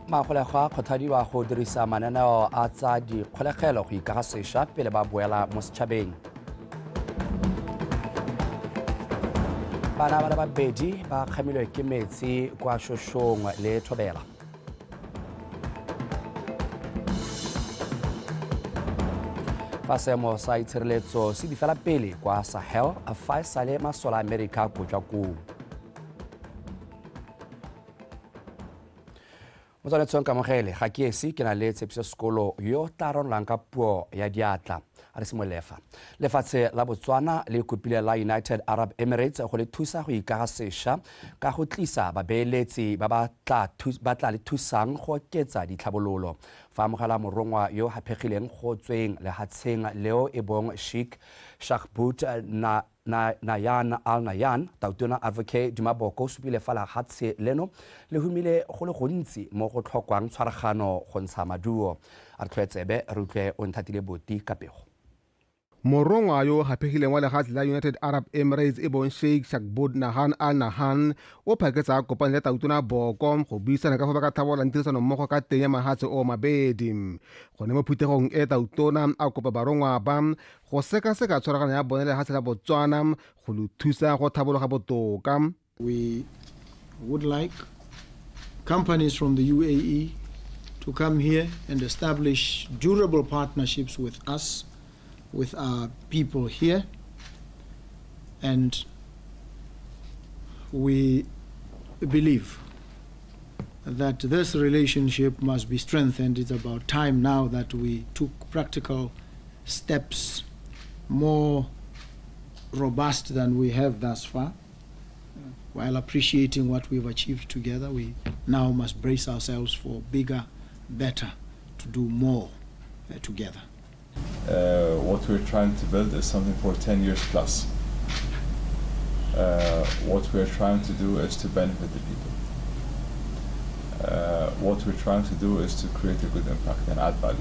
Magolegwa a kgothadiwa go dirisa mananeo a tsa dikgolegelo go ikaga sešwa pele ba boela mo setšhabeng. Bana ba le babedi ba kgamilwe ke metsi kwa Shoshong le Thobela. Fa seemo sa itshireletso se bifela pele kwa Sahel fa e sale masole a Amerika kojwa koo. Motswanetshong Kamogele, ga ke esi ke na le Tshepiso Sekolo yo tla ranolang ka puo ya diatla. A re simolole fa. Lefatshe la Botswana le kopile la United Arab Emirates go le thusa go ikaga sesha ka go tlisa babeeletsi ba ba tla ba tla le thusang go oketsa ditlhabololo. Fa amogela morongwa yo haphegileng go tsweng lehatsheng leo e bong Sheikh Shakhbout na Na, Nayan Al Nayan, Tautona Advocate Duma Boko o supile fa lehatshe leno le humile go le gontsi mo go tlhokwang tshwaragano go ntsha maduo. A re tlhoe tsebe re utlwe o nthatile boti ka pego. Morongwa yo o haphegileng wa lehatshe la United Arab Emirates e bong Sheikh Shakhbout Nahan Al Nahan o phaketsa a kopane le Tautona Boko go buisana ka fa ba ka tlhabololang tirisano mmogo ka teng ya mahatshe o mabedi. Gone mo phuthegong e Tautona a kopa barongwa ba go sekaseka tshwaragano ya bone lehatshe la Botswana go lo thusa go tlhabologa botoka. We would like companies from the UAE to come here and establish durable partnerships with us, with our people here. And we believe that this relationship must be strengthened. It's about time now that we took practical steps more robust than we have thus far. While appreciating what we've achieved together, we now must brace ourselves for bigger, better, to do more together. What we're trying to build is something for 10 years plus. What we're trying to do is to benefit the people. What we're trying to do is to create a good impact and add value.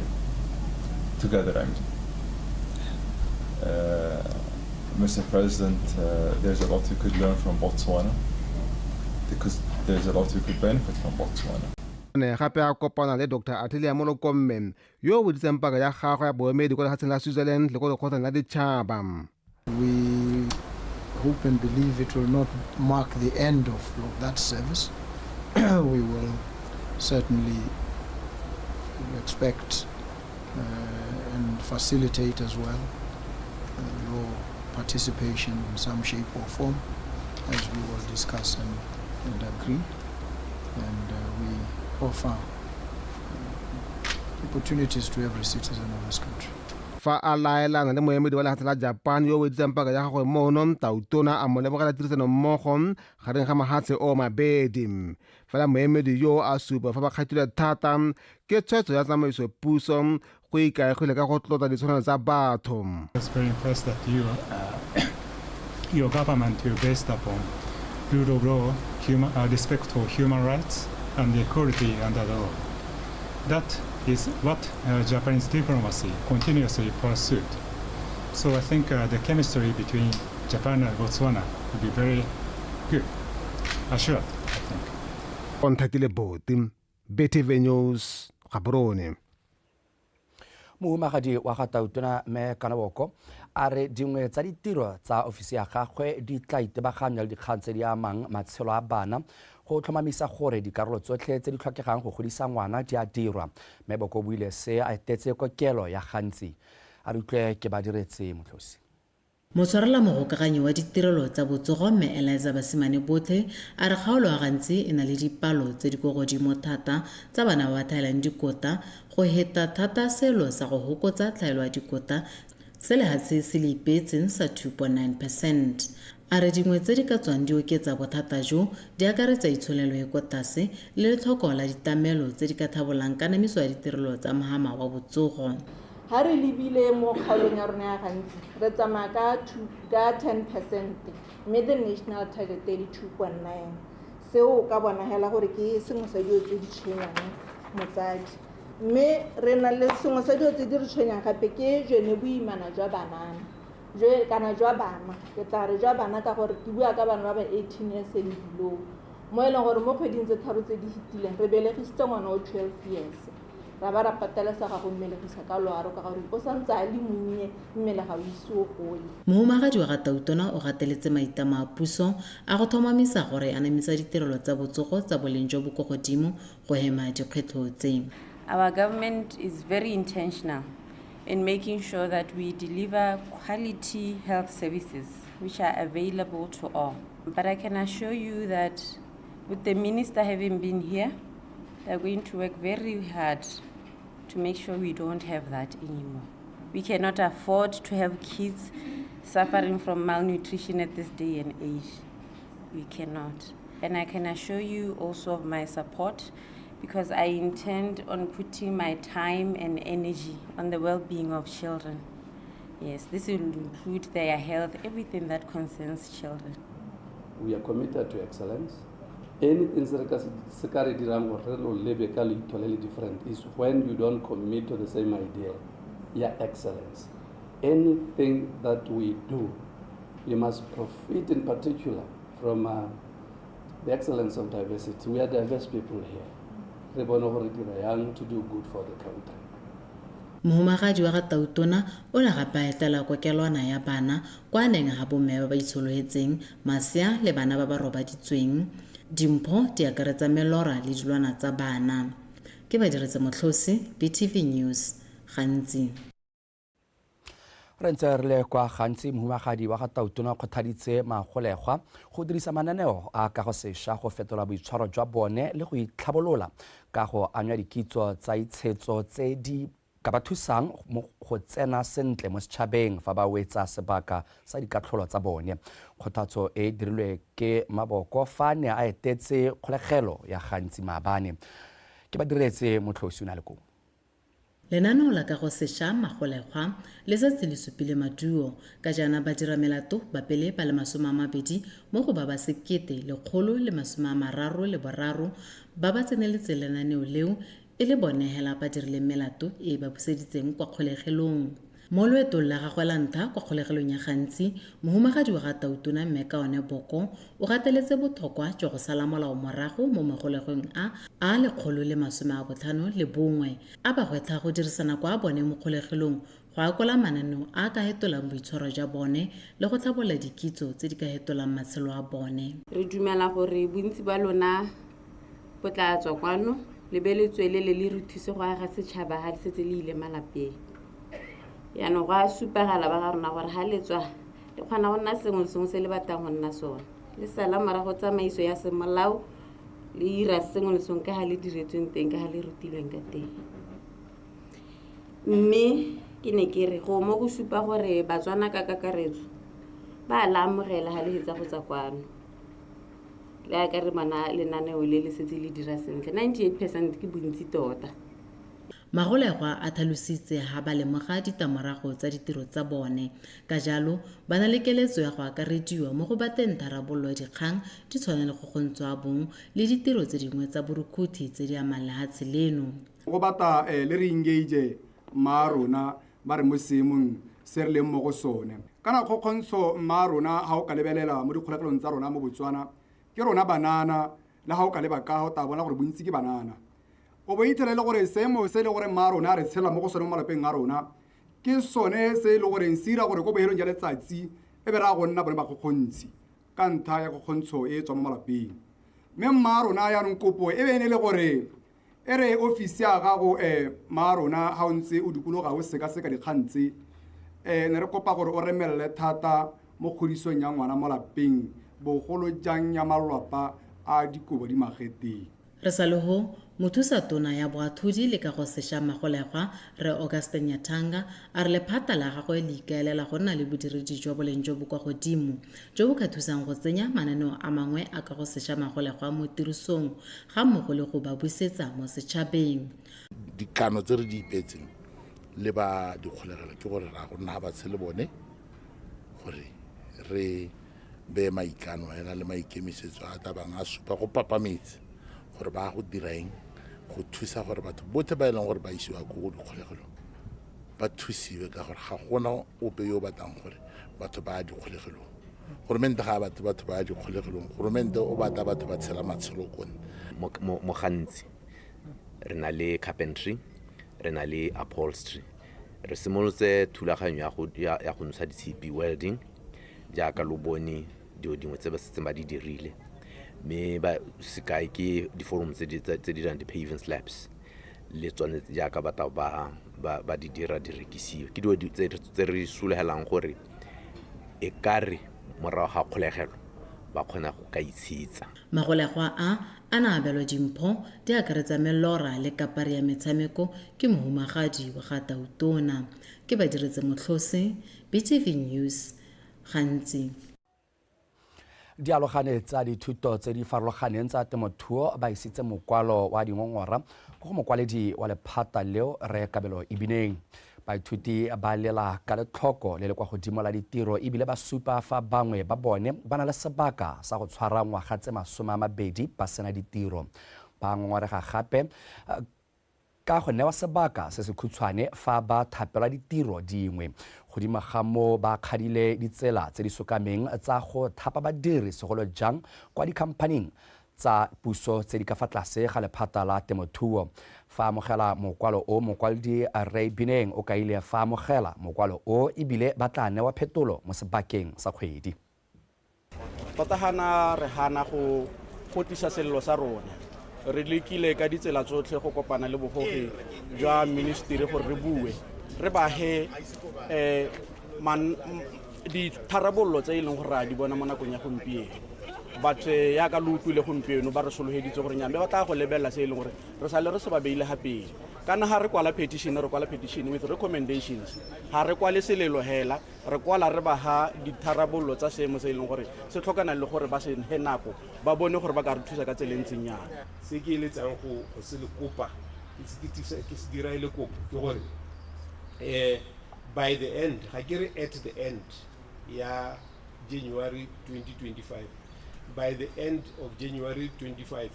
Together, I mean. Mr. President, there's a lot you could learn from Botswana, because there's a lot you could benefit from Botswana. Ne gape a kopana le Dr. Atelia Molokomme yo o boditseng paka ya gagwe ya boemedi kwa lefatsheng la Switzerland le kwa lekgotleng la ditšhaba. We hope and believe it will not mark the end of that service. We will certainly expect and facilitate as well your participation in some shape or form, as we will discuss and agree. And we offer opportunities to every citizen of this country. Fa a laelana le moemedi wa lefatshe la Japan yo o editseng paka ya gagwe mono, Tautona a mo lebogela tirisano mmogo gareng ga mahatshe o mabedi. Fela moemedi yo a supa fa ba kgathilwe thata ke tshwetso ya tsamaiso puso go ikaegile ka go tlotla ditshwanelo tsa batho. I was very impressed that your government is based upon rule of law, respect for human rights, and equality under the law. That is what Japanese diplomacy continuously pursued. So I think the chemistry between Japan and Botswana will be very good, assured, I think. Onthatile Boti, BTV News, Gaborone. Mohumagadi wa ga Tautona Mme Kanaboko a re dingwe tsa ditiro tsa ofisi ya gagwe di tla itebaganya le dikgang tse di amang matshelo a bana go tlhomamisa gore dikarolo tsotlhe tse di tlhokegang go godisa ngwana di a dirwa. Mme Boko buile se a etetse kokelo ya Gantsi. A re utlwe ke ba diretse motlhosi. Motshwarela mogokaganyi wa ditirelo tsa botsogo Mme Eliza Basimane Botlhe a re kgaolo ya Gantsi e na le dipalo tse di kwa godimo thata tsa bana ba ba tlhaelang dikota go heta thata seelo sa go hokotsa tlhaelo ya dikota se lehatshe se le ipeetseng sa 2.9 percent. A re dingwe tse di ka tswang di oketsa bothata jo di akaretsa itsholelo e kwa tlase le letlhoko la ditlamelo tse di ka thabolang kanamiso ya ditirelo tsa mhama wa botsogo. Ha re lebile mo kgaolong ya rona ya Gantsi, re tsamaya ka ka 10%, mme the national target e le 2.9. Seo o ka bona hela gore ke sengwe sa dilo tse di tshwenyang motsadi. Mme re na le sengwe sa dilo tse di re tshwenyang gape ke jone boimana jwa banana, kana jwa bana. Ke tla re jwa bana ka gore ke bua ka bana ba ba 18 years and below. Mo e leng gore mo kgweding tse tharo tse di fetileng re belegisitse ngwana o 12 years, ra ba ra patelesega go mmelegisa ka loaro ka gore o santse a le monnye, mmele ga o ise o gole. Mohumagadi wa ga Tautona o gateletse maitlamo a puso a go tlhomamisa gore e anamisa ditirelo tsa botsogo tsa boleng jo bo kwa godimo go hema dikgwetlho tse. Our government is very intentional in making sure that we deliver quality health services which are available to all. But I can assure you that with the minister having been here, they're going to work very hard to make sure we don't have that anymore. We cannot afford to have kids suffering from malnutrition at this day and age. We cannot. And I can assure you also of my support, because I intend on putting my time and energy on the well-being of children. Yes, this will include their health, everything that concerns children. We are committed to excellence. Anything se ka re dirang gore re lo lebe ka leitho le le different is when you don't commit to the same idea ya excellence. Anything that we do, we must profit in particular from the excellence of diversity. We are diverse people here. Re bone gore dira yang to do good for the country. Mohumagadi wa ga Tautona o ne gape a etela kokelwana ya bana kwa a neng ga bomme ba ba itshologetseng, masea le bana ba ba robaditsweng. Dimpho di akaretsa melora le dilwana tsa bana. Ke Badiretse Motlhosi, BTV News, Gantsi. Re ntse re le kwa Gantsi, mohumagadi wa ga Tautona o kgothaditse magolegwa go dirisa mananeo a kagosešwa go fetola boitshwaro jwa bone le go itlhabolola ka go anywa dikitso tsa itshetso tse di ka ba thusang go tsena sentle mo setšhabeng fa ba wetsa sebaka sa dikatlholo tsa bone. Kgothatso e dirilwe ke Maboko fa ne a etetse kgolegelo ya Gantsi maabane. Ke ba diretse Motlhosi o ne a le koo. Lenaneo la kagosešwa magolegwa le setse le supile maduo ka jaana badiramelato ba pele ba le 20 mo go ba ba 1133 ba ba tseneletseng lenaneo leo e le bone hela ba dirileng melato e ba buseditseng kwa kgolegelong. Mo loetong la gagwe la ntlha kwa kgolegelong ya Gantsi, mohumagadi wa ga Tautona Mme Kaone Boko o gateletse botlhokwa jwa go sala molao morago mo magolegweng a a 151, a ba gwetlha go dirisana kwa bone mo kgolegelong go akola mananeo a ka hetolang boitshwaro jwa bone le go tlhabolla dikitso tse di ka hetolang matshelo a bone. Re dumela gore bontsi ba lona bo tla tswa kwano le be le tswelele le re thuse go aga setšhaba ga le setse le ile malapeng. Yaanong go a supagala ba ga rona gore ga le tswa le kgona go nna sengwe le sengwe se le batlang go nna sone. Le sala morago tsamaiso ya semolao, le ira sengwe le sengwe ka ga le diretsweng teng, ka ga le rutilweng ka teng. Mme ke ne ke re go mo go supa gore Batswana ka kakaretso ba a la amogela ga le hetsa go tswa kwano. Le a ka re bona lenaneo le le setse le dira sentle, 98% ke bontsi tota. Magolegwa a tlhalositse ha ba lemoga ditlamorago tsa ditiro tsa bone. Ka jalo, ba na le keletso ya go akarediwa mo go batleng tharabololo ya dikgang di tshwana le kgokgontsho ya bong le ditiro tse dingwe tsa borukhuthi tse di amang lehatshe leno. Go batla le re engage mma rona ba re mo seemong se re leng mo go sone. Kana kgokgontsho mma rona ha o ka lebelela mo dikgolegelong tsa rona mo Botswana, ke rona banana, le ha o ka leba ka o tla bona gore bontsi ke banana. O bo itlhele le gore seemo se e le gore mma rona re tshela mo go sone mo malapeng a rona ke sone se e le goreng se dira gore ko bohelong jwa letsatsi e be re a go nna bone bakgokgontshi ka ntlha ya kgokgontsho e e tswang mo malapeng. Mme mma rona yaanong kopo e be e ne le gore e re ofisi ya gago mma rona ga o ntse o dikologa o sekaseka dikgang tse, ne re kopa gore o remelele thata mo kgodisong ya ngwana mo lapeng, bogolo jang ya malwapa a dikobo di mageteng. Re sa le ho, mothusa tona ya boathodi le kagosešwa magolegwa Rre Augustine Nyathanga a re lephata la gagwe le ikaelela go nna le bodiredi jwa boleng jo bo kwa godimo jo bo ka thusang go tsenya mananeo a mangwe a kagosešwa magolegwa mo tirisong ga mmogo le go ba busetsa mo setšhabeng. Dikano tse re di ipetseng le ba dikgolegelo ke gore ra go nna ba tshele bone gore re beye maikano ena le maikemisetso a tla bang a supa go papametse gore ba go dira eng go thusa gore batho botlhe ba e leng gore ba isiwa ko go dikgolegelong ba thusiwe, ka gore ga gona ope yo o batlang gore batho ba ya dikgolegelong. Goromente ga a batle batho ba ya dikgolegelong, goromente o batla batho ba tshela matshelo kone. Mo gantsi re na le carpentry, re na le upholstery. Re simolotse thulaganyo ya go ntsha ditshipi, welding, jaaka lo bone dilo dingwe tse ba setseng ba di dirile, mme ba sekai ke di-forum tse di dirang di-paving slabs le tsone jaaka batho ba di dira di rekisiwe. Ke dilo tse re solegelang gore e ka re morago ga kgolegelo ba kgona go ka itshetsa. Magolegwa a a na abelwa dimpho di akaretsa melora le kapari ya metshameko ke mohumagadi wa ga Tautona. Ke ba diretse Motlhose, BTV News, gantsi. Dialogane tsa dithuto tse di farologaneng tsa temothuo ba isitse mokwalo wa dingongora ko go mokwaledi wa lephata leo Rre Kabelo Ibineng. Baithuti ba lela ka letlhoko le le kwa godimo la ditiro ebile ba supa fa bangwe ba bone ba na le sebaka sa go tshwara ngwaga tse 20 ba sena ditiro. Ba ngongorega gape ka go newa sebaka se se khutshwane fa ba thapelwa ditiro dingwe. Godimo ga moo ba kgadile ditsela tse di sokameng tsa go thapa badiri segolo jang kwa dikhamphaning tsa puso tse di ka fa tlase ga lephata la temothuo. Fa amogela mokwalo o, mokwaledi Rre Bineng o kaile fa amogela mokwalo o ebile ba tla newa phetolo mo sebakeng sa kgwedi. Tota gana re gana go tlisa selelo sa rona. Re lekile ka ditsela tsotlhe go kopana le bogogi jwa ministry gore re bue, re ba he ditharabololo tse e leng gore ra di bona mo nakong ya gompieno. But yaka lo utlwile gompieno ba re sologeditse gore nyambe ba tla go lebelela se e leng gore re sale re se ba beile ga pele. Kana ga re kwala petition, re kwala petition with recommendations. Ga re kwale selelo hela, re kwala re ba ha ditharabololo tsa seemo se e leng gore se tlhokana le gore ba se he nako ba bone gore ba ka re thusa ka tsela e ntseng jang. Se ke eletsang go se le kopa, ke se dira e le kopo, ke gore by the end, ga ke re at the end ya January 2025, by the end of January 2025,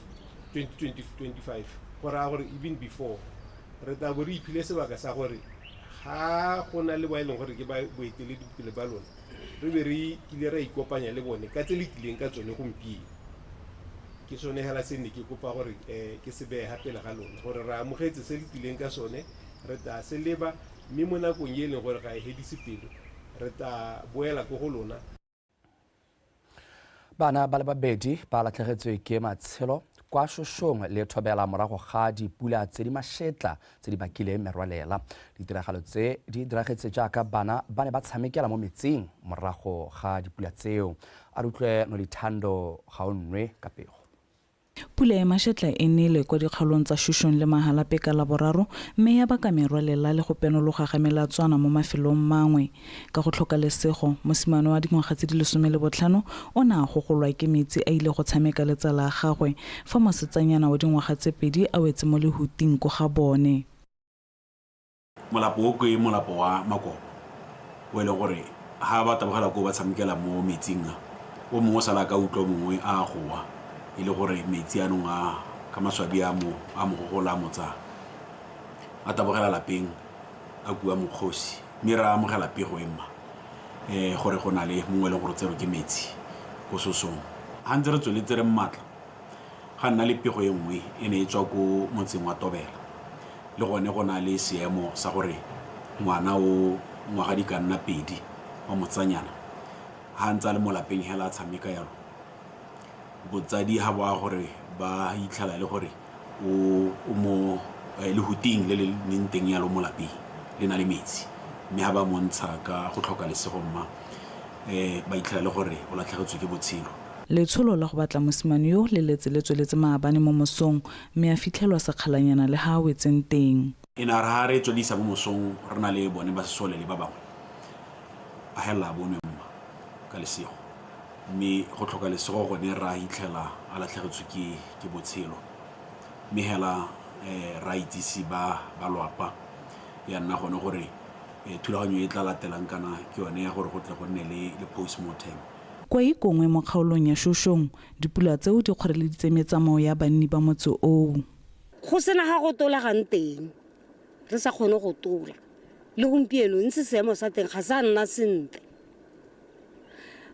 go raya gore even before re tla bo re iphile sebaka sa gore ga go na le ba e leng gore ke ba boeteledipele ba lona, re be re kile ra ikopanya le bone ka tse le tlileng ka tsone gompieno. Ke sone hela se ne ke kopa gore ke se beye ga pele ga lona, gore re amogetse se le tlileng ka sone, re tla se leba, mme mo nakong e leng gore ga e hedise pelo, re tla boela ko go lona. Bana ba le babedi ba latlhegetswe ke matshelo kwa Shoshong le Thobela morago ga dipula tse di mashetla tse di bakileng merwalela. Ditiragalo tse di diragetse jaaka bana ba ne ba tshamekela mo metsing morago ga dipula tseo. A re utlwe Nolithando Gaonnwe ka pego. Pula ya mashetla e nele kwa dikgaolong tsa Shoshong le Mahalapye ka Laboraro, mme ya baka merwalela le go penologa ga melatswana mo mafelong mangwe. Ka go tlhoka lesego, mosimane wa dingwaga tse di 15 o ne a gogolwa ke metsi a ile go tshameka le tsala ya gagwe, fa mosetsanyana wa dingwaga tse 2 a wetse mo lehuting ko ga bone. Molapo o ke molapo wa Makopo, o e leng gore ha ba tabogela ko ba tshamekela mo metsing a, o mongwe o sala ka utlwa o mongwe a goa, e le gore metsi anong a ka maswabi a mo a mo gogola a mo tsaya. A tabogela lapeng a kua mokgosi, mme ra amogela pego e mma gore go na le mongwe e leng gore o tserwe ke metsi ko Sosong. Ha ntse re tsweletse re mmatla, ga nna le pego e nngwe e ne e tswa ko motseng wa Tobela. Le gone go na le seemo sa gore ngwana o ngwaga di ka nna 2 wa motsanyana ha ntse a le mo lapeng hela a tshameka yalo, botsadi ha ba gore ba itlhela le gore o mo lehuting le le leng teng yalo mo lapeng le na le metsi, mme ha ba mo ntsha ka go tlhoka lesego mma ba itlhela le gore o latlhegetswe ke botshelo. Letsholo la go batla mosimane yo le letse le tsweletse maabane mo mosong, mme a fitlhelwa sekgalanyana le ha a wetseng teng. E ne a re ha re tswedisa mo mosong re na le bone ba sesole le ba bangwe, a helela a bonwe mma ka lesego, mme go tlhoka lesego gone ra hitlhela a latlhegetswe ke botshelo. Mme hela ra itsise ba lwapa, ya nna gone gore thulaganyo e tla latelang kana ke yone ya gore go tle go nne le postmortem. Kwa Ikongwe mo kgaolong ya Shoshong, dipula tseo di kgoreleditse metsamao ya banni ba motse oo. Go sena ga go tola gang teng, re sa kgone go tola. Le gompieno ntse seemo sa teng ga sa nna sentle.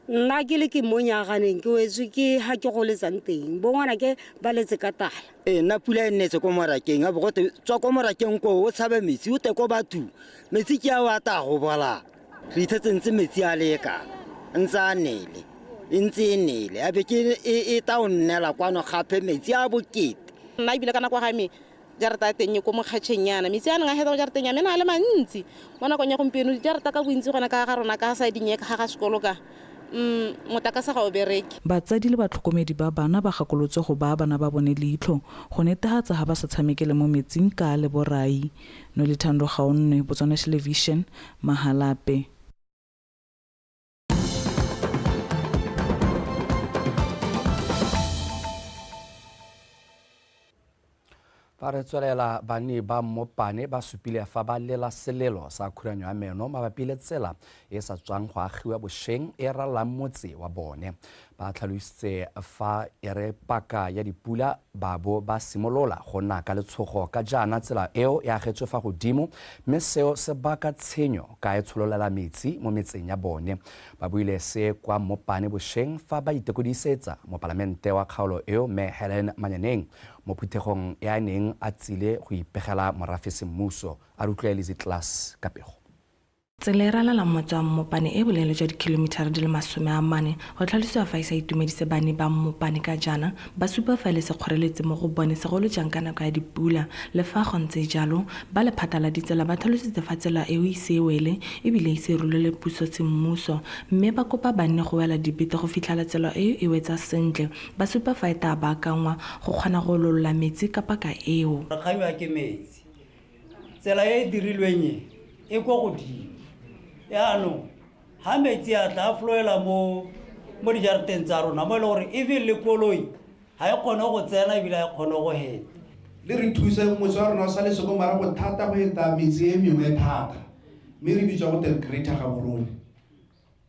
Nna ke le ke mo nyaganeng ke wetswe ke ha ke goletsang teng, bo ngwana ke ba letse ka tala. Ee, nna pula e nnetse ko morakeng, a bo gote tswa ko morakeng koo o tshabe metsi o te ko bathong, metsi ke ao a ta go bola. Re ithetse ntse metsi a le kana, ntse a nele, e ntse e nele, a be ke e ta o nnela kwano gape metsi a bokete. Nna ebile ka nako ga me jarata ya teng e ko mokgatšheng yana, metsi a neng a heta mo jarateng ya me a le mantsi. Mo nakong ya gompieno dijarata ka bontsi gona ka ga rona ka siding e ka ga sekolo ka motlakase ga o bereke. Batsadi le batlhokomedi ba bana ba gakolotswe go baya bana ba bone leitlho go netehatsa ha ba sa tshamekele mo metsing ka a le borai. Nolithando Gaonne, Botswana Television, Mahalapye. Fa re tswelela, banni ba Mmopane ba supile fa ba lela selelo sa khuranyo ya meno mabapi le tsela e sa tswang go agiwa bosheng e rallang motse wa bone. Ba tlhalositse fa e re paka ya dipula ba bo ba simolola go nna ka letshogo ka jaana tsela eo e agetswe fa godimo mme seo se baka tshenyo ka e tshololela metsi mo metseng ya bone. Ba buile se kwa Mmopane bosheng fa ba itekodisetsa mopalamente wa kgaolo eo Mme Helen Manyaneng mo phuthegong e a neng a tsile go ipegela morafe semmuso. A re utlwe Lizzy Klaas ka pego. Tsela e ralalang motse wa Mmopane e boleele jwa dikhilomithara di le 40, go tlhalosiwa fa e sa itumedise banni ba Mmopane ka jaana ba supa fa e le sekgoreletsi mo go bone segolo jang ka nako ya dipula. Le fa go ntse jalo, ba lephata la ditsela ba tlhalositse fa tsela eo e ise e wele e bile e ise e rolelwe puso semmuso mme ba kopa banni go wela dibete go fitlhela tsela eo e wetsa sentle. Ba supa fa e taa baakanngwa go kgona go ololola metsi ka paka eo. Re kgamiwa ke metsi. Tsela e e dirilweng e, e ko godimo. Yaanong, ha metsi a tla a flowela mo mo dijarateng tsa rona mo e le gore even le koloi ga e kgone go tsena ebile ga e kgone go heta. Le re thuse, motse wa rona o sale seko marago thata go heta metse e mengwe thata, mme re bitswa go te Greater Gaborone.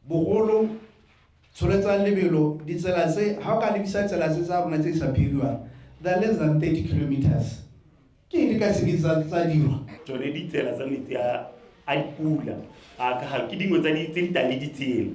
Bogolo tsholetsang lebelo, ditsela tse, ha o ka lebisa tsela tse tsa rona tse di sa phiriwang, they are less than 30 kilometers. Ke eng di ka seke tsa dirwa? Tsone ditsela tsa metsi a a dipula a ka ga ke dingwe tsa tse di tang le ditsela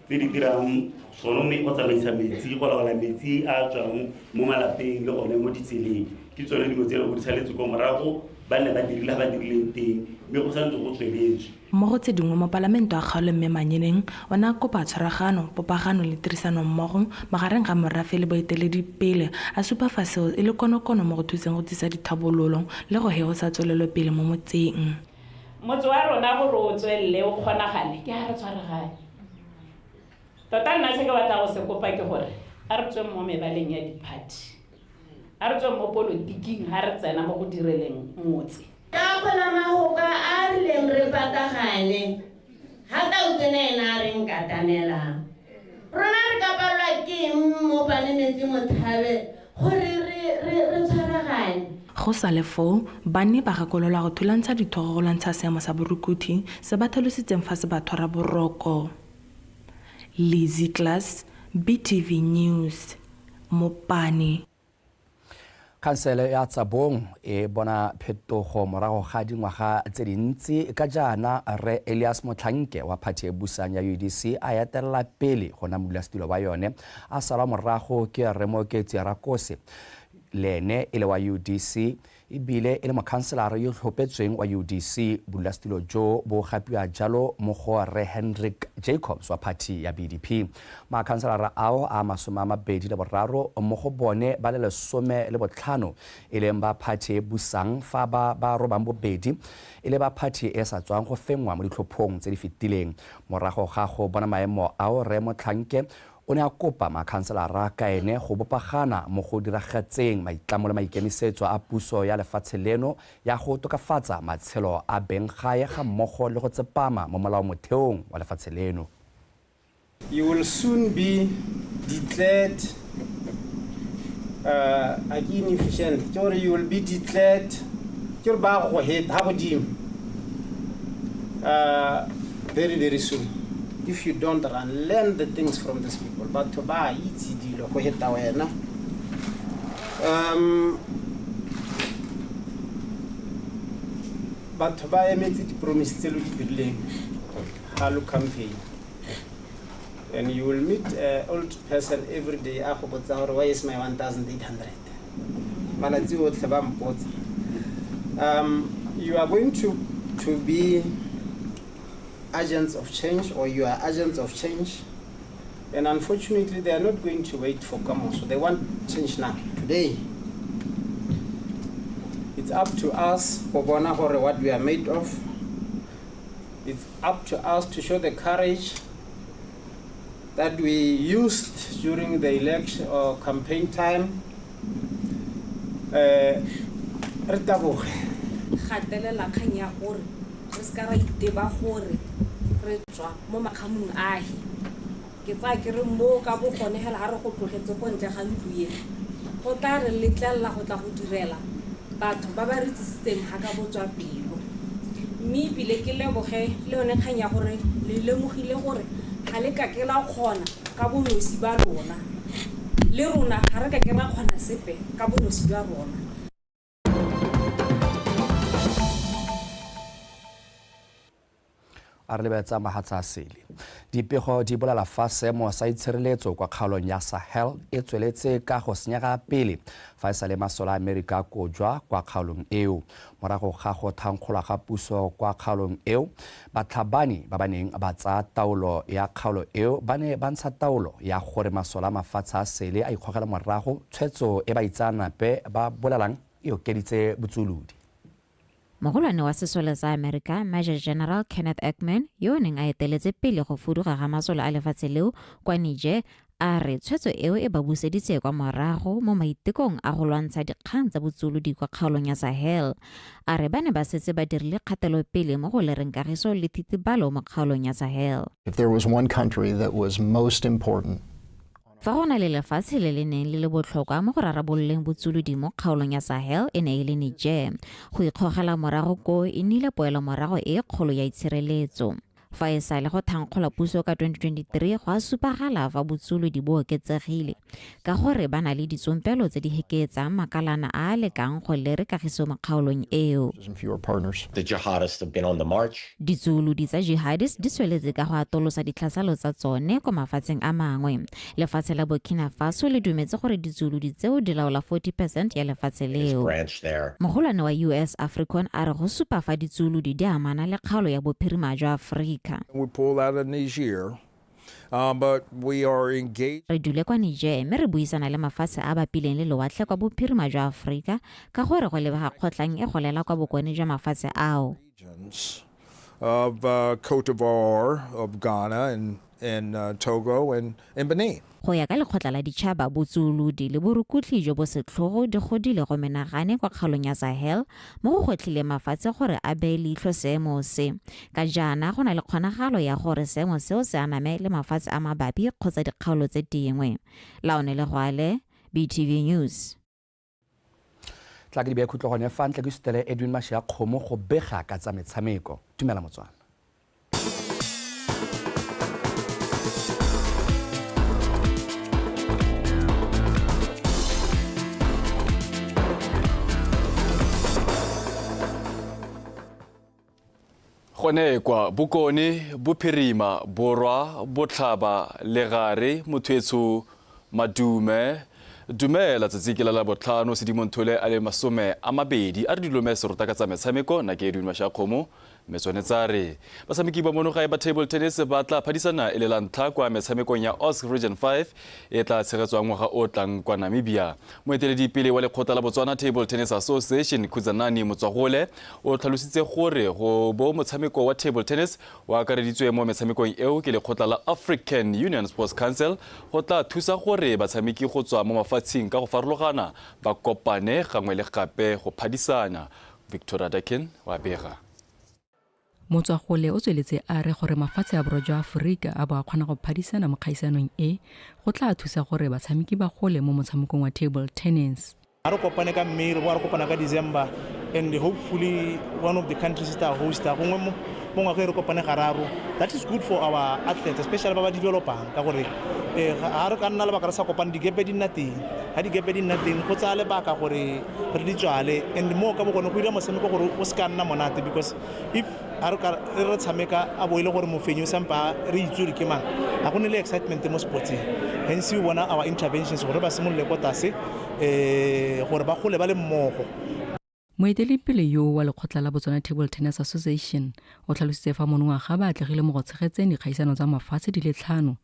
tse di dirang gone mme go tsamaisa metsi, go laola metsi a a tswang mo malapeng le gone mo ditseleng. Ke tsone dingwe tse e leng gore di saletse kwa morago, ba ne ba dirile ga ba dirileng teng mme go santse go tsweletswe. Mo go tse dingwe, mopalamente wa kgaolo Mme Manyeneng o ne a kopa tshwaragano, popagano le tirisanommogo magareng ga morafe le boeteledipele, a supa fa seo e le konokono mo go thuseng go tsisa dithabololo le go heosa tswelelopele mo motseng. Motse wa rona gore o tswelele o kgonagale ke ha re tshwaragane. Tota nna se ke batla go se kopa ke gore a re tsweng mo mebaleng ya diphathi, a re tsweng mo polotiking ha re tsena mo go direleng motse. Ka kgona mahoka a a rileng re patagane, ha Tautona ena a re nkatamelang. Rona re ka palelwa ke eng mo pane metsi mothabe gore re, re, re tshwaragane? Go sale foo, banni ba gakololwa go thulantsha dithogo go lwantsha seemo sa borukuthi se ba tlhalositseng fa se ba thora boroko. Lizzy Klaas, BTV News, Mopane. Khansele ya Tsabong e bona phetogo morago ga dingwaga tse dintsi ka jaana Rre Elias Motlhanke wa phathi e busang ya UDC a etelela pele go nna modulasetilo wa yone, a salwa morago ke Rre Mooketsi Rakose le ene e le wa UDC e bile e le mokhanselara yo tlhophetsweng wa UDC. Bodulasetilo jo bo gapiwa jalo mo go Rre Hendrik Jacobs wa phathi ya BDP. Makhanselara ao a 23 mo go bone ba le 15 e leng ba phathi e busang fa ba ba 82 e le ba phathi e sa tswang go fenngwa mo ditlhophong tse di fetileng. Morago ga go bona maemo ao, Rre Motlhanke o ne a kopa makhanselara ka ene go bopagana mo go diragatseng maitlamo le maikemisetso a puso ya lefatshe leno ya go tokafatsa matshelo a beng gae ga mmogo le go tsepama mo molaomotheong wa lefatshe leno. You will soon be declared a ke inefficient, ke gore you will be declared, ke gore ba go heta ha godimo very very soon if you don't run. Learn the things from these people. Batho ba itse dilo go heta wena. Batho ba emetse di-promise tse lo di dirileng ga lo campaign. And you will meet an old person every day a go botsa gore why is my 1800 malatsi otlhe ba mpotsa. You are going to be agents of change, or you are agents of change, and unfortunately they are not going to wait for kamoso. They want change now, today. It's up to us go bona gore what we are made of. It's up to us to show the courage that we used during the election or campaign time. Re taboge. Gatelela kgang ya gore re se ka ra iteba gore re tswa mo makgamong ahe. Ke tsaya ke re mo ka bo gone hela ga re go tlogetse ko ntle ga ntlo e, go tla re letlelela go tla go direla batho ba ba re tsisitseng ga ka botswa pelo. Mme ebile ke leboge le yone kgang ya gore le lemogile gore ga le ka ke la kgona ka bonosi ba lona, le rona ga re ka ke ra kgona sepe ka bonosi jwa rona. A re lebetsa mahatsa a sele. Dipego di bolela fa seemo sa itshireletso kwa kgaolong ya Sahel e tsweletse ka go senyega pele fa e sa le masole a Amerika kojwa kwa kgaolong eo. Morago ga go thankgolwa ga puso kwa kgaolong eo, batlhabani ba ba neng ba tsaya taolo ya kgaolo eo ba ne ba ntsha taolo ya gore masole a mafatshe a sele a ikgogela morago, tshwetso e baitseanape ba bolelang e okeditse botsuolodi. Mogolwane wa sesole sa Amerika, Major General Kenneth Ekman, yo o neng a eteletse pele go fuduga ga masole a lefatshe leo kwa Niger, a re tshwetso eo e ba buseditse kwa morago mo maitekong a go lwantsha dikgang tsa botsuolodi kwa kgaolong ya Sahel. A re ba ne ba setse ba dirile kgatelopele mo go lereng kagiso le thitibalo mo kgaolong ya Sahel. If there was one country that was most important. Fa go na le lefatshe le le neng le le botlhokwa mo go rarabololeng botsuolodi mo kgaolong ya Sahel e ne e le Niger. Go ikgogela morago koo e nnile poelomorago e kgolo ya itshireletso. Fa e sale go thankgolwa puso ka 2023 go a supagala fa botsuolodi bo oketsegile ka gore ba na le ditsompelo tse di hekeetsang makalana a a lekang go lere kagiso mo kgaolong eo. The jihadists have been on the march. Ditsuolodi tsa jihadist di tsweletse ka go atolosa ditlhaselo tsa tsone kwa mafatsheng a mangwe. Lefatshe la Burkina Faso le dumetse gore ditsuolodi tseo di laola 40% ya lefatshe leo. Branch there. Mogolwane wa US Africon a re go supa fa ditsuolodi di amana le kgaolo ya bophirima jwa Aforika. We pulled out of Niger, but we are engaged. Re dule kwa Niger mme re buisana le mafatshe a bapileng le lewatle kwa bophirima jwa Aforika ka gore go lebega kgotlang e golela kwa bokone jwa mafatshe ao. Of Cote d'Ivoire, of Ghana and Togo and Benin. Go ya ka lekgotla la ditšhaba, botsuolodi le borukutlhi jo bo setlhogo di godile go menagane kwa kgaolong ya Sahel mo go gwetlhileng mafatshe gore a beye leitlho seemo se. Ka jaana go na le kgonagalo ya gore seemo seo se aname le mafatshe a mabapi kgotsa dikgaolo tse dingwe. Laone Legwale, BTV News. Tla ke di beye khutlo gone fa ntle ke sutele Edwin Mashia Kgomo go bega ka tsa metshameko. Dumela Motswana. Gone kwa Bokone, Bophirima, Borwa, Botlhaba, Legare, Motho Madume. Dumela tsatsi ke la Labotlhano Sedimonthole a le 20 a re dilome serota ka tsa metshameko na ke Edwin Mashakgomo mme tsone tsa re batshameki ba mono gae ba table tennis ba tla phadisana e le la ntlha kwa metshamekong ya OSC Region 5 e tla tshegetswang ngwaga o tlang kwa Namibia. Moeteledipele wa lekgotla la Botswana Table Tennis Association Khutsanani Motswagole o tlhalositse gore go bo motshameko wa table tennis o akareditswe mo metshamekong eo ke lekgotla la African Union Sports Council go tla thusa gore batshameki go tswa mo mafatsheng ka go farologana ba kopane gangwe le gape go phadisana. Victoria Dakin wa bega. Motswagole o tsweletse a re gore mafatshe a borwa jwa Aforika a bo a kgona go phadisana mo kgaisanong e, go tla thusa gore batshameki ba gole mo motshamekong wa table tennis. A re kopane ka May, re bo re kopana ka December, and hopefully one of the countries that host gongwe mo ngwageng re kopane gararo. That is good for our athletes, especially ba ba developang, ka gore ga re ka nna lebaka re sa kopane, di-gap di nna teng. Ga di-gap di nna teng, go tsaya lebaka gore re di tswale, and mo ka bo gone go dira motshameko gore o se ka nna monate, because if ga re ka re tshameka a bo e le gore mofenyi o sampa re itse gore ke mang, ga go ne le excitement mo sportseng. Hence o bona our interventions gore ba simolole ko tlase, gore ba gole ba le mmogo. Moeteledipele yo wa lekgotla la Botswana Table Tennis Association o tlhalositse fa monongwaga ba atlegile mo go tshegetseng dikgaisano tsa mafatshe di le 5,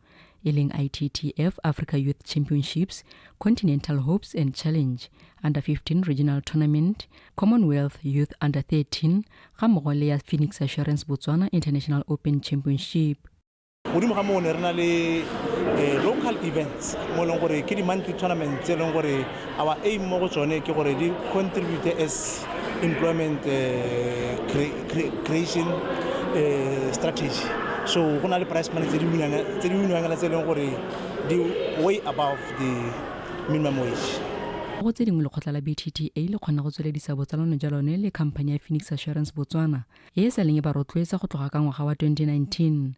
e leng ITTF Africa Youth Championships, Continental Hopes and Challenge, Under 15 Regional Tournament, Commonwealth Youth Under 13, ga mmogo le ya Phoenix Assurance Botswana International Open Championship. Godimo ga moo ne re na le local events mo e leng gore ke di-monthly tournament tse e leng gore our aim mo go tsone ke gore di contribute as employment creation strategy. So go na le prize money tse di winwang tse e leng gore di way above the minimum wage. Go tse dingwe, lekgotla la BTTA le kgona go tsweledisa botsalano jwa lone le khamphani ya Phoenix Assurance Botswana e e sa leng e ba rotloetsa go tloga ka ngwaga wa 2019.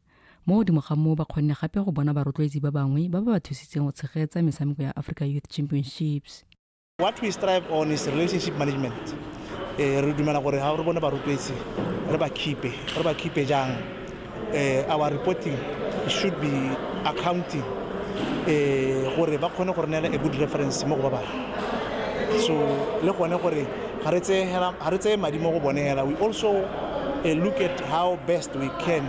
Mo godimo ga moo, ba kgonne gape go bona barotloetsi ba bangwe ba ba ba thusitseng go tshegetsa metshameko ya Africa Youth Championships. What we strive on is relationship management. Re dumela gore ga re bone barotloetsi re ba keep-e, re ba keep-e jang? Our reporting should be accounting, gore ba kgone go re neela a good reference mo go ba bangwe. So le gone gore ga re tseye madi mo go bone hela, we also look at how best we can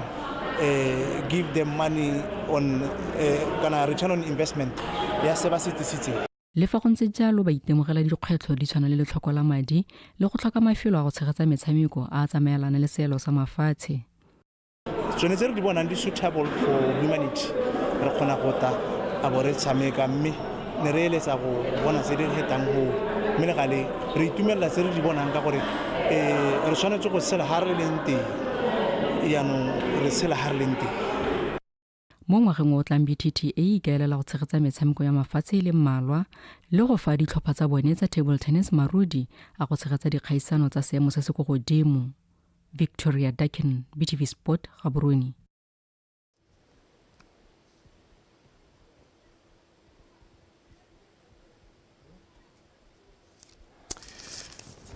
give them money on kana return on investment ya se ba se tlisitseng. Le fa go ntse jalo, ba itemogela dikgwetlho di tshwana le letlhoko la madi le go tlhoka mafelo a go tshegetsa metshameko a a tsamaelana le seelo sa mafatshe. Tsone tse re di bonang di suitable for humanity, re kgona go tla a bo re tshameka, mme ne re eletsa go bona tse di fetang go, mme le gale re itumelela tse re di bonang ka gore re tshwanetse go tshela ga re leng teng, jaanong re tshela ga re leng teng. Mo ngwageng o tlang, BTTA e ikaelela go tshegetsa metshameko ya mafatshe e le mmalwa le go fa ditlhopha tsa bone tsa table tennis marudi a go tshegetsa dikgaisano tsa seemo se se ko godimo. Victoria Dakin, BTV Sport, Gaborone.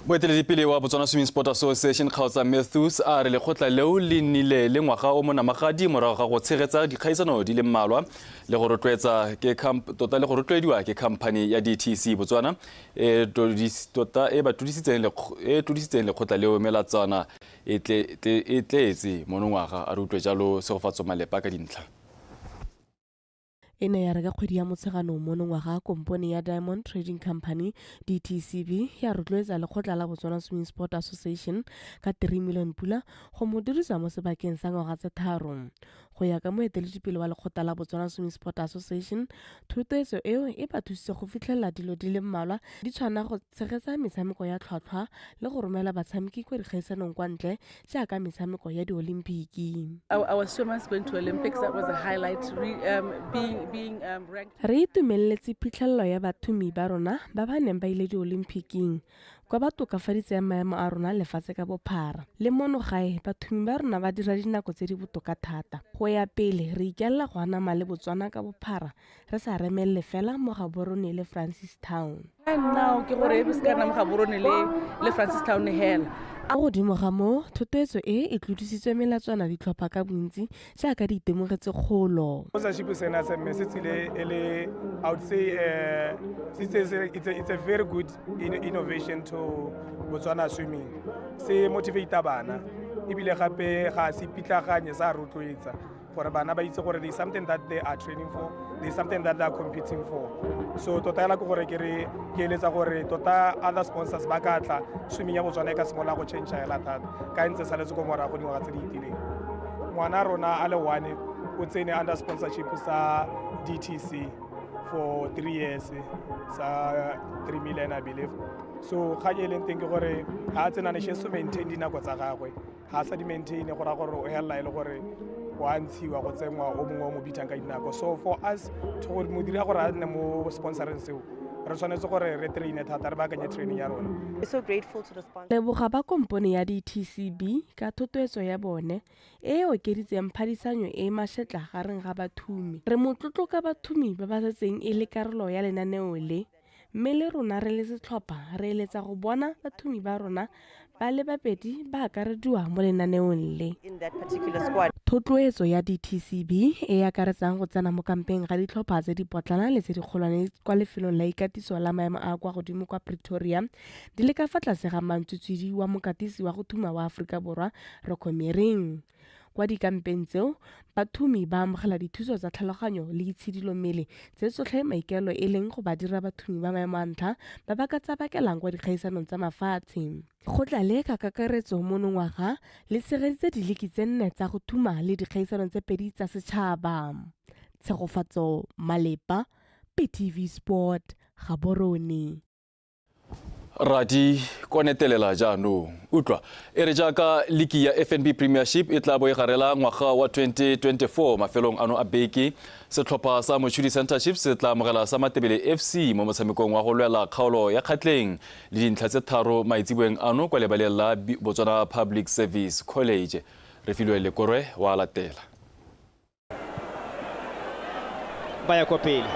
Moeteledipele wa Botswana Swimming Sport Association Kgaotsa Matthews a re lekgotla leo le nnile le ngwaga o monamagadi morago ga go tshegetsa dikgaisano di le mmalwa le go rotloetsa ke tota le go rotloediwa ke khamphani ya DTC Botswana e tota e ba tlodisitseng lekgotla leo melatswana e tletse monongwaga. A re utlwe jalo Segofatso Malepa ka dintlha. E ne ya re ka kgwedi ya Motsheganong monongwaga, kompone ya Diamond Trading Company DTCB ya rotloetsa lekgotla la Botswana Swimming Sport Association ka 3 million pula go mo dirisa mo sebakeng sa ngwaga tse 3. Go ya ka moeteledipele wa lekgotla la Botswana Swimming Sport Association, thotloetso eo e ba thusitse go fitlhelela dilo di le mmalwa di tshwana go tshegetsa metshameko ya tlhwatlhwa le go romela batshameki kwa dikgaisanong kwa ntle jaaka metshameko ya diolimpiki. Our swimmers went to Olympics. That was a highlight. Being ranked. Re itumeletse phitlhelelo ya bathumi ba rona ba ba neng ba ile diolimpiking kwa ba tokafaditseng maemo a rona lefatshe ka bophara. Le mono gae bathumi ba rona ba dira dinako tse di botoka thata. Go ya pele re ikaelela go anama le Botswana ka bophara, re sa remelele fela mo Gaborone le Francistown. Now ke gore e se ka nna mo Gaborone le Francistown hela. Mo godimo ga moo, thotloetso e e tlodisitswe melatswana ditlhopha ka bontsi jaaka di itemogetse kgolo. Sponsorship sena se mme se tsile e le, I would say, it's a very good innovation to Botswana swimming. Se motivate bana ebile gape ga se pitlaganye, sa rotloetsa gore bana ba itse gore there is something that they are training for, there is something that they are competing for. So tota hela ke gore ke re ke eletsa gore tota other sponsors ba ka tla, swimming ya Botswana e ka simolola go change hela thata ka ntse saletse ko morago dingwaga tse di fetileng. Ngwana rona a le one o tsene under sponsorship sa DTC for 3 years sa 3 million, I believe. So kgang e leng teng ke gore ga a tsena ne she to maintain dinako tsa gagwe, ga a sa di maintain go raya gore o helela e le gore wa ntshiwa go tsenngwa o mongwe o mo bitang ka dinako. So for us to go mo dira gore a nne mo sponsoreng seo, re tshwanetse gore re traine thata, re baakanye training ya rona. We're so grateful to the sponsor. Leboga ba kompone ya DTCB ka thotloetso ya bone e e okeditseng phadisanyo e e mašetla gareng ga bathumi. Re motlotlo ka bathumi ba ba setseng e le karolo ya lenaneo le, Mme le rona re le setlhopha re eletsa go bona bathumi ba rona ba le babedi ba akarediwa mo lenaneong le. Thotloetso ya DTCB e e akaretsang go tsena mo kampeng ga ditlhopha tse di potlana le tse dikgolwane kwa lefelong la ikatiso la maemo a a kwa godimo kwa Pretoria di le ka fa tlase ga mantswitswidi wa mokatisi wa go thuma wa Aforika Borwa Rocco Mering. Kwa dikampeng tseo, bathumi ba amogela dithuso tsa tlhaloganyo le itshidilo mmele tse tsotlhe maikaelelo e leng go ba dira bathumi ba maemo a ntlha ba ba ka tsabakelang kwa dikgaisanong tsa mafatshe. Lekgotla le ka kakaretso monongwaga le tshegeditse diliki tse nne tsa go thuma le dikgaisano tse pedi tsa setšhaba. Tshegofatso Malepa, BTV Sport, Gaborone. Radi konetelela jaanong. Utlwa, e re jaaka liki ya FNB Premiership e tla bo e garela ngwaga wa 2024 mafelong ano a beke, setlhopha sa Mochudi Centre Chiefs se tla amogela sa Matebele FC mo motshamekong wa go lwela kgaolo ya Kgatleng le dintlha tse tharo maitseboeng ano kwa lebaleng la Botswana Public Service College. Refilwe Lekorwe wa latela. Ba ya ko pele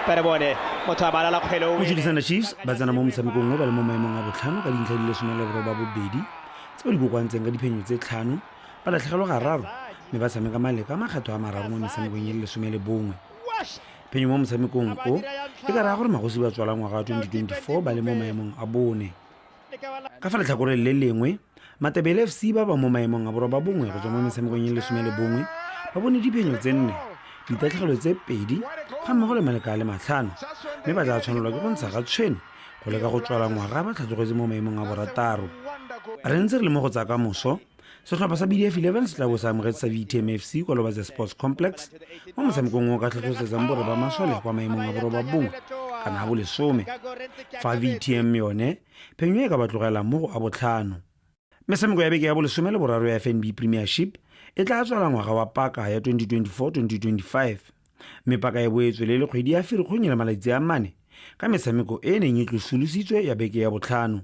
ba re bone motho a balala kgwele o Mochudi Chiefs ba tsena mo motshamekong o ba le mo maemong a botlhano ka dintlha di le 18 tse ba di kokoantseng ka diphenyo tse tlhano, ba latlhegelwa gararo mme ba tshameka maleka a makgetho a mararo mo metshamekong e le 11. Phenyo mo motshamekong o e ka raya gore magosi ba tswala ngwaga wa 2024 ba le mo maemong a bone. Ka fa letlhakoreng le lengwe, Matebele FC ba ba mo maemong a borobabongwe go tswa mo metshamekong e le 11 ba bone diphenyo tse nne, ditatlhegelo tse pedi ga mmogo le maleka a le matlhano mme ba tla tshwanelwa ke go ntsha ga tshwene go leka go tswala ngwaga ba tlhatlogetse mo maemong a borataro. Re ntse re le mo go tsa kamoso, setlhopha sa BDF 11 se tla bo se amogetse sa VTM FC kwa Lobatse Sports Complex mo motshamekong o ka tlhatlosetsang borre ba masole kwa maemong a borobabongwe kana a bolesome, fa VTM yone phenyo e ka ba tlogelang mo go a botlhano. Metshameko ya beke ya bolesome le boraro ya FNB Premiership e tla tswala ngwaga wa paka ya 2024-2025 mme paka e boetswe le le kgwedi ya Firikgong e le malatsi a mane ka metshameko e e neng e tlosolositswe ya beke ya botlhano.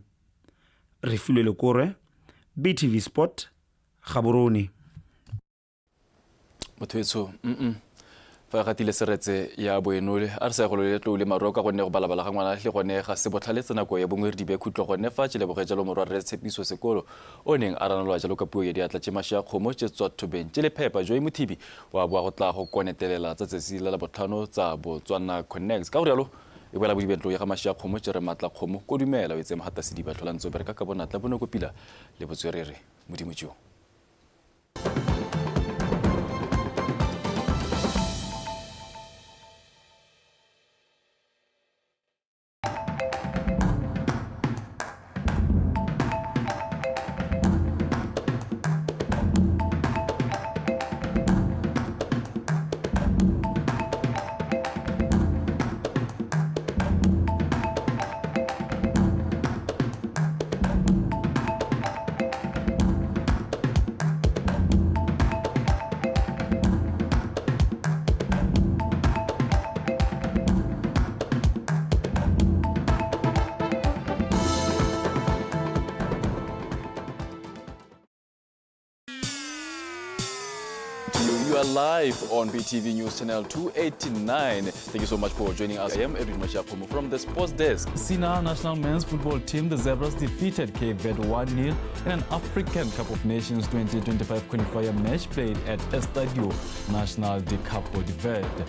Refilwe Lekorwe, BTV Sport, Gaborone. Motho etsho mm fa e gatile seretse ya boenole a re sa go le tlou le maroo ka gonne go balabala ga ngwana le gone ga se botlhale tsa nako ya bongwe re dibe khutlo gone fa tše leboge jalo morwa rre Tshepiso Sekolo o neng a ranolwa jalo ka puo ya diatla tše mashi a kgomo tše tswa thobeng tše lephepa Joy Mothibi wa boa go tla go konetelela tsa tsatsi la Labotlhano tsa Botswana Connects ka go rialo e boela bodibentlo ya ga mashi a kgomo tše re matla kgomo kodumela o etse mogata sediba tlhola ntse o bereka ka bonatla bonokopila le botswerere Modimo jo. You are live on BTV News Channel 289. Thank you so much for joining us. I am Edwin Mashiakomo from the Sports Desk. Sina national men's football team, the Zebras, defeated Cape Verde 1-0 in an African Cup of Nations 2025 qualifier match played at Estadio Nacional de Cabo Verde.